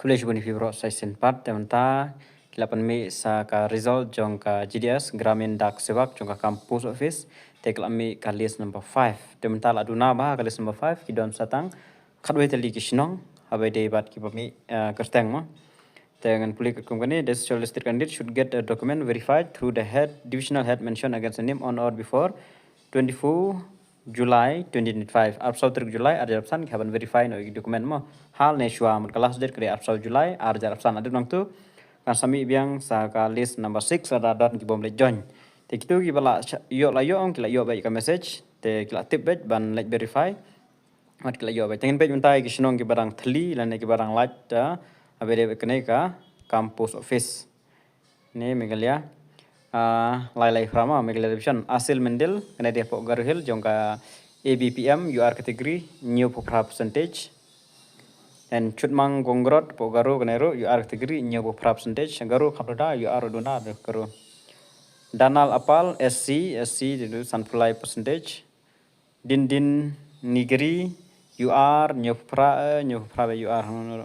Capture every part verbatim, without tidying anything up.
Khublei shibun ïa phi baroh sa shisien pat, te mynta ki la pynmih sa ka result jong ka G D S, Gramin Dak Sevak, jong ka kam post office, te ki la mih ka list number five. Te mynta la duna ba ka list number five ki don sa tang khatwei tylli ki shnong, haba ïadei bad kiba mih, eh, kyrteng mo. Te ngan pule katkum kane, the shortlisted candidate should get a document verified through the head, divisional head mentioned against the name on or before twenty-four July twenty twenty-five. Arphew saw tarik July ar hajar arphew san ki hap ban verify noh ïa ki document mo. Hal ne shuwa, mut ka last date ka dei arphew saw July ar hajar arphew san. Hadien nangtu kan sa mih biang sa ka list number six, lada don ki bym leit join. Te kito kiba la sha-, ïoh la ïoh, ki la ïoh beit ka message, te ki la tip beit ban leit verify. Wat ki la ïoh beit. Te ngin peit mynta ïa ki shnong kiba dang thylli lane kiba dang lait, ah, haba ïadei bad kane ka kam post office. Ne Meghalaya, ah, lai lai phra ma, Meghalaya Division. Asil Mendil, kane dei hapoh Garo Hills, jong ka A B P M, U R category, hynñiewphew phra percentage. Then Chutmang Gongrot, hapoh Garo, kane ruh, U R category, hynñiewphew phra percentage. Garo kham duna, U R duna, Garo. Danal Apal, S C, S C, dei sanphew lai percentage. Din Din Nigri, U R, hynñiewphew phra, eh, hynñiewphew phra bad U R, hmm.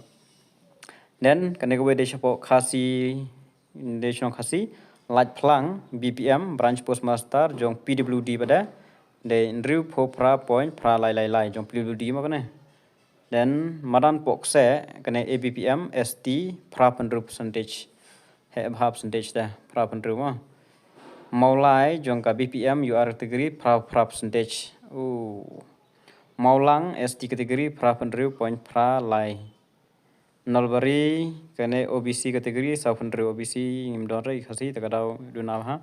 Then, kane kawei dei shapoh Khasi, dei shnong Khasi, Lait Phlang, B P M, Branch Postmaster, jong P W D pat de, dei hynriewphew phra point phra lai lai lai, jong P W D mo kane. Then, madan Pohkseh, kane A B P M, S T, phraphew hynriew percentage. Heh bha percentage te, phraphew hynriew mo. Mawlai, jong ka B P M, U R category, phraphew phra percentage. U. Mawlang, S T category, phraphew hynriew point phra lai. Nalbari, kane O B C category, sawphew hynriew, O B C, ngim don re, Khasi, te ka daw duna bha.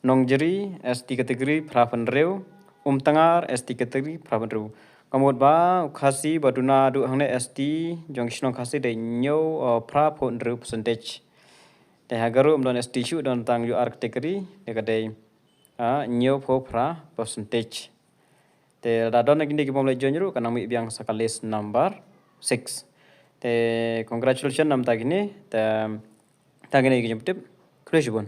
Nongjri, S T category, phraphew hynriew. Umtangar, S T category, phraphew hynriew. Ka mut ba u Khasi ba duna duh hangne S T jong ki shnong Khasi dei hynñiew, uh, phraphew hynriew percentage. Te ha Garo ym don S T shuh, don tang U R category, te ka dei, uh, hynñiewphew phra percentage. Te lada don na kine ki bym leit join ruh, kan nang mih biang sa ka list number six. Te congratulations na bynta kine, te tang kine ki jingpyntip. Khublei shibun.